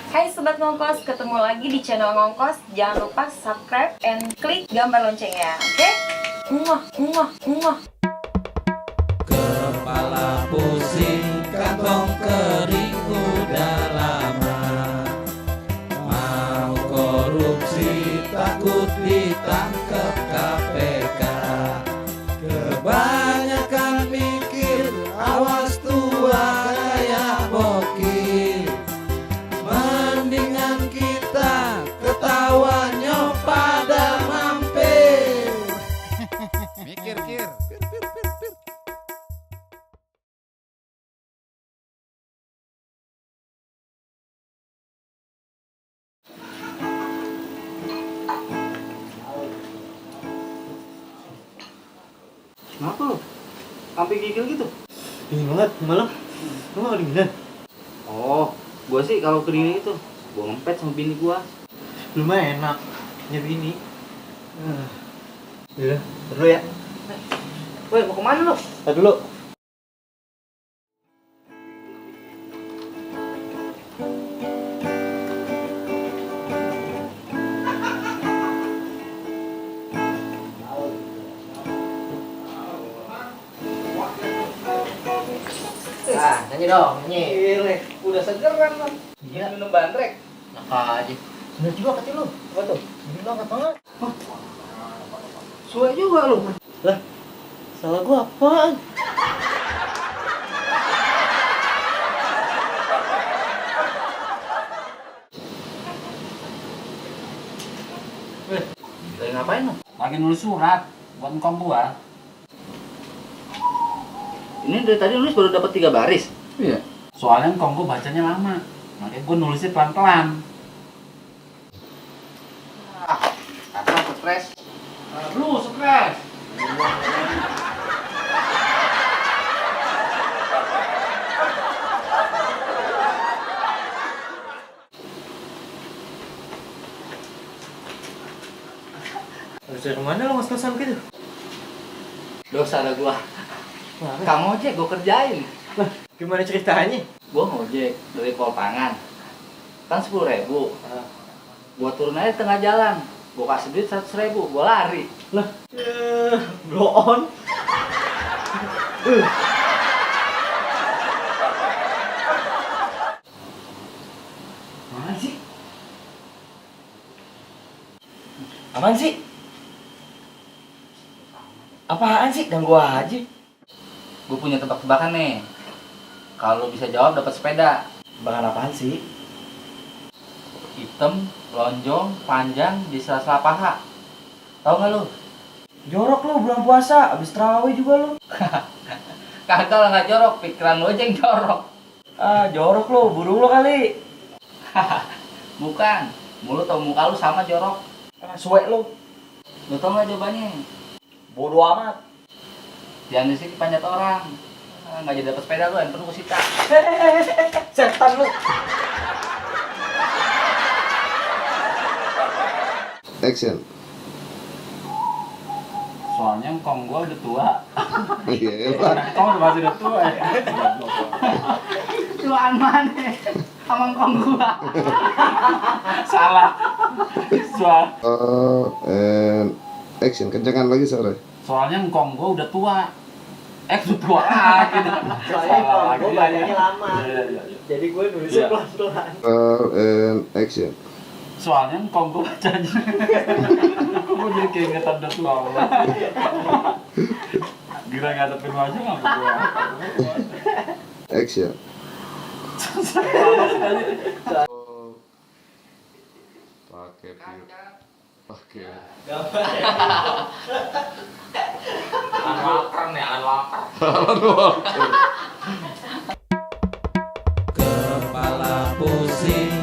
Hai Sobat Ngongkos, ketemu lagi di channel Ngongkos. Jangan lupa subscribe and klik gambar loncengnya, oke? Muah, muah, muah. Kepala pusing, kantong kering udah lama. Mau korupsi, takut ditangkap KPK. Kebanyakan mikir, awas tua kayak bokir. Mendingan kita ketawanya pada mampir. Mikir, kir. Kenapa lo? Sampai gigil gitu? Dingin banget, malam. Lu gak kedinginan? Oh, gua sih kalau kedinginan itu gua ngempet sama bini gua. Lumayan enak, punya bini. Udah, dulu ya. Woi, mau kemana lo? Tar dulu. Ah, nyanyi dong, nyanyi. Gile, Udah segeran lo. Iya. Minum bandrek. Apa aja? Bener juga kata lu. Apa tuh? Dingin banget banget. Suwe juga lo. Lah, salah gua apaan? Lagi ngapain lo? Lagi nulis surat buat engkong gua. Ini dari tadi nulis baru dapat 3 baris. Iya. Soalnya engkong gua bacanya lama. Makanya gua nulisnya pelan-pelan. Apa stres? Lu stres. Harus dari mana lu ngos-ngosan gitu? Dosa ada gua. Wah, Kamu ojek gua kerjain. lah, gimana ceritanya? Gua ngojek dari Polpangan. Kan 10.000. Gua turun aja di tengah jalan. Gua kasih duit 100.000, gua lari. Lah, blow on. Mana sih? Apaan sih? Apaan sih? Ganggu aja. Gue punya tebak-tebakan nih. Kalau bisa jawab dapat sepeda. Tebakan apaan sih? Hitam, lonjong, panjang, di sela-sela paha. Tahu nggak lu? Jorok lu bulan puasa, abis terawih juga lu. Kagak lah, nggak jorok. Pikiran lu aja yang jorok. Ah, jorok lu, burung lu kali. Bukan. Mulut atau muka lu sama jorok. Ah, suwe lu. Lu tau nggak jawabannya? Bodoh amat. Jangan di sini panjat orang. Nggak jadi dapat sepeda lu, handphone gua sita. Setan lu. Action. Soalnya engkong gua udah tua. Iya lah. Engkong masih udah tua ya. Tuaan mana? Sama kong gua. Salah. Soal. And action. Kencangan lagi sore. Soalnya engkong gua udah tua. Udah tua lagi. Soalnya Salah gue lagi. banyaknya lama. Iya. Jadi gue nulisnya Iya. pelan-pelan. And action. Soalnya engkong gua bacanya. Gua jadi keingetan udah tua. Gila ngadepin lu aja nggak gua. Action. Pakai pakai. Anwakar nih, anwakar. Kepala pusing,